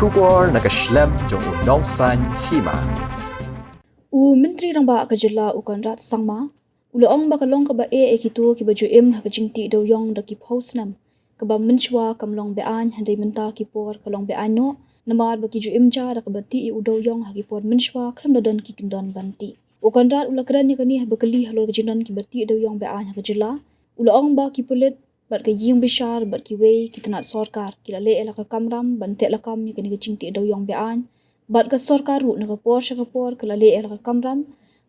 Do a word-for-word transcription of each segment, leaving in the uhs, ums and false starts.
Khubor na ka shlem jong u Nongsaiñ Hima. U Myntri Rangbah ka jylla u Conrad Sangma u la ong ba ka long kaba eh ïa kito kiba ju im ha ka jingtih dewïong da ki phew snem, kaba mynshuwa kam long be-aiñ hynrei mynta ki por ka long be-aiñ noh, namar ba ki ju im ja da kaba tih ïa u dewïong ha ki por mynshuwa khlem da don ki kyndon ban tih. U Conrad u la kren ïa kane haba kylli halor ka jingdon kiba tih dewïong be-aiñ ha ka jylla. U la ong ba ki pulit bad ka ïing bishar bad kiwei ki tnat sorkar ki la leh ïa la ka kamram ban teh lakam ïa kane ka jingtih dewïong be-aiñ, bad ka sorkar ruh na ka por sha ka por ka la leh ïa la ka kamram,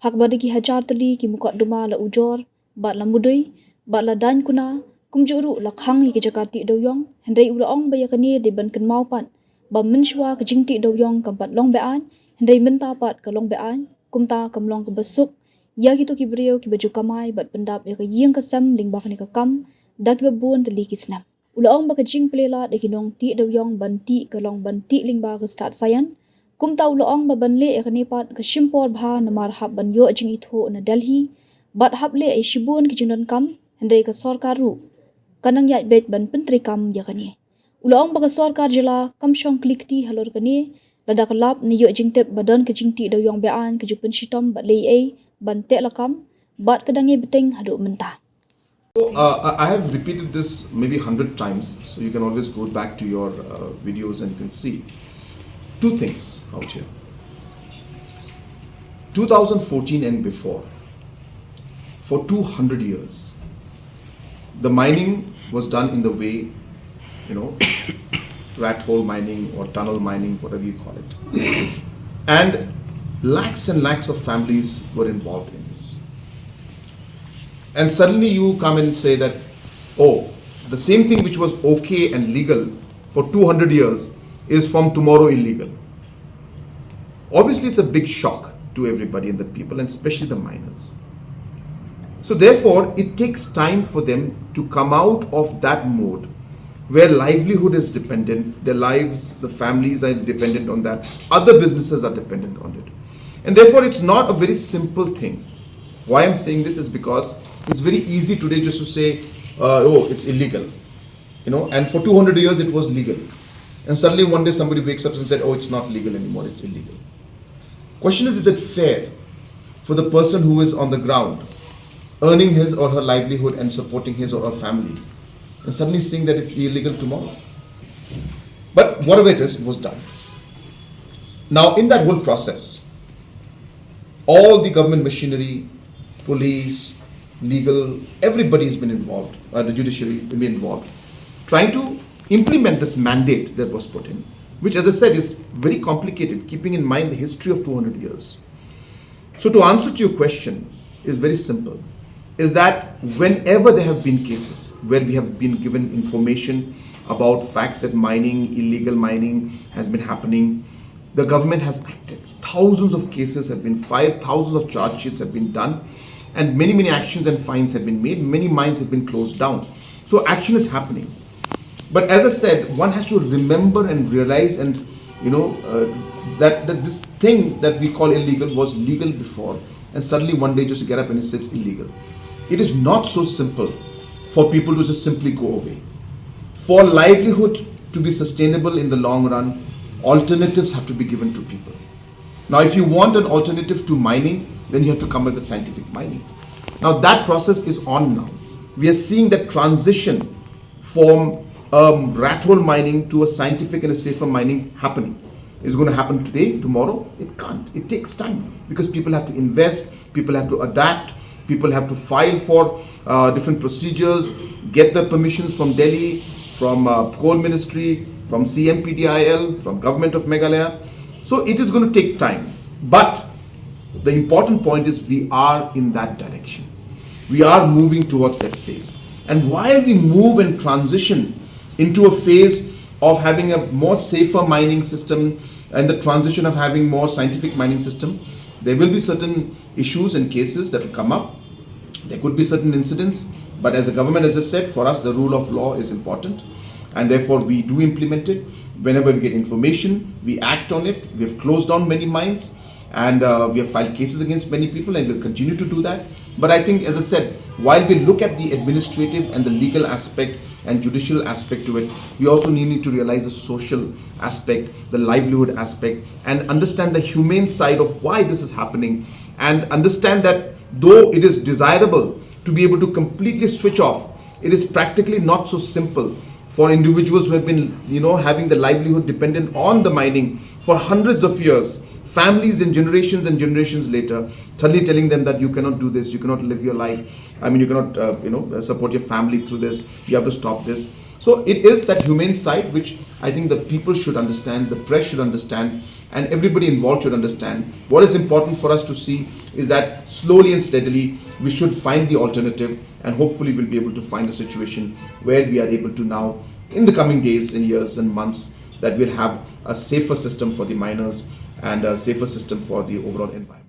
ha kaba da ki hajar tylli ki mukotduma la ujor bad la mudui bad la daiñ kuna, kumjuh ruh la khang ïa ki jaka tih dewïong. Hynrei u la ong ba ïa kane dei ban kynmaw pat ba mynshuwa ka jingtih dewïong kam pat long be-aiñ, hynrei mynta pat ka long be-aiñ. Kumta kam long kaba suk ïa kito ki briew kiba ju kamai bad pyndap ïa ka ïing ka sem lyngba kane ka kam da kiba bun tylli ki snem. U la ong ba ka jingpynlait ïa ki nongtih dewïong ban tih ka long ban tih lyngba ka stad saian. Kumta u la ong ba ban leh ïa kane pat ka shim por bha namar hap ban ïoh jingithuh na Delhi bad hap leh ïa shibun ki jingdonkam, hynrei ka sorkar ruh ka nang ïaid beit ban pyntreikam ïa kane. U la ong ba ka sorkar jylla kam shong kli kti halor kane, lada ka lap ne ïoh jingtip ba don ka jingtih dewïong be-aiñ ka ju pynshitom bad leh ei ban teh lakam bad ka dang ïai bteng haduh mynta. So, uh, I I have repeated this maybe hundred times, so you can always go back to your uh, videos and you can see two things out here. two thousand fourteen and before, for two hundred years, the mining was done in the way, you know, rat hole mining or tunnel mining, whatever you call it. And lakhs and lakhs of families were involved in this. And suddenly you come and say that, oh, the same thing which was okay and legal for two hundred years is from tomorrow illegal. Obviously, it's a big shock to everybody and the people, and especially the miners. So, therefore, it takes time for them to come out of that mode where livelihood is dependent, their lives, the families are dependent on that, other businesses are dependent on it. And therefore, it's not a very simple thing. Why I'm saying this is because it's very easy today just to say, uh, oh, it's illegal. You know, and for two hundred years it was legal. And suddenly one day somebody wakes up and said, oh, it's not legal anymore, it's illegal. Question is, is it fair for the person who is on the ground earning his or her livelihood and supporting his or her family and suddenly saying that it's illegal tomorrow? But whatever it is, it was done. Now, in that whole process, all the government machinery, police, legal, everybody has been involved, uh, the judiciary has been involved, trying to implement this mandate that was put in, which, as I said, is very complicated, keeping in mind the history of two hundred years. So, to answer to your question, is very simple, is that whenever there have been cases where we have been given information about facts that mining, illegal mining, has been happening, the government has acted. Thousands of cases have been filed, thousands of charge sheets have been done, and many, many actions and fines have been made. Many mines have been closed down. So action is happening. But as I said, one has to remember and realize and, you know, uh, that, that this thing that we call illegal was legal before, and suddenly one day just get up and say it's illegal. It is not so simple for people to just simply go away. For livelihood to be sustainable in the long run, alternatives have to be given to people. Now, if you want an alternative to mining, then you have to come up with scientific mining. Now, that process is on now. We are seeing that transition from um, rat hole mining to a scientific and a safer mining happening. Is going to happen today, tomorrow? It can't. It takes time because people have to invest, people have to adapt, people have to file for uh, different procedures, get the permissions from Delhi, from uh, Coal Ministry, from C M P D I L, from Government of Meghalaya. So it is going to take time. But the important point is we are in that direction. We are moving towards that phase. And while we move and transition into a phase of having a more safer mining system and the transition of having more scientific mining system, there will be certain issues and cases that will come up. There could be certain incidents, but as a government, as I said, for us the rule of law is important, and therefore we do implement it. Whenever we get information, we act on it. We've closed down many mines. And uh, we have filed cases against many people and will continue to do that. But I think, as I said, while we look at the administrative and the legal aspect and judicial aspect to it, we also need to realize the social aspect, the livelihood aspect, and understand the humane side of why this is happening, and understand that though it is desirable to be able to completely switch off, it is practically not so simple for individuals who have been, you know, having the livelihood dependent on the mining for hundreds of years, families and generations and generations later, suddenly telling them that you cannot do this, you cannot live your life. I mean, you cannot, uh, you know, support your family through this. You have to stop this. So it is that humane side which I think the people should understand, the press should understand, and everybody involved should understand. What is important for us to see is that slowly and steadily we should find the alternative, and hopefully we'll be able to find a situation where we are able to now, in the coming days and years and months, that we'll have a safer system for the miners and a safer system for the overall environment.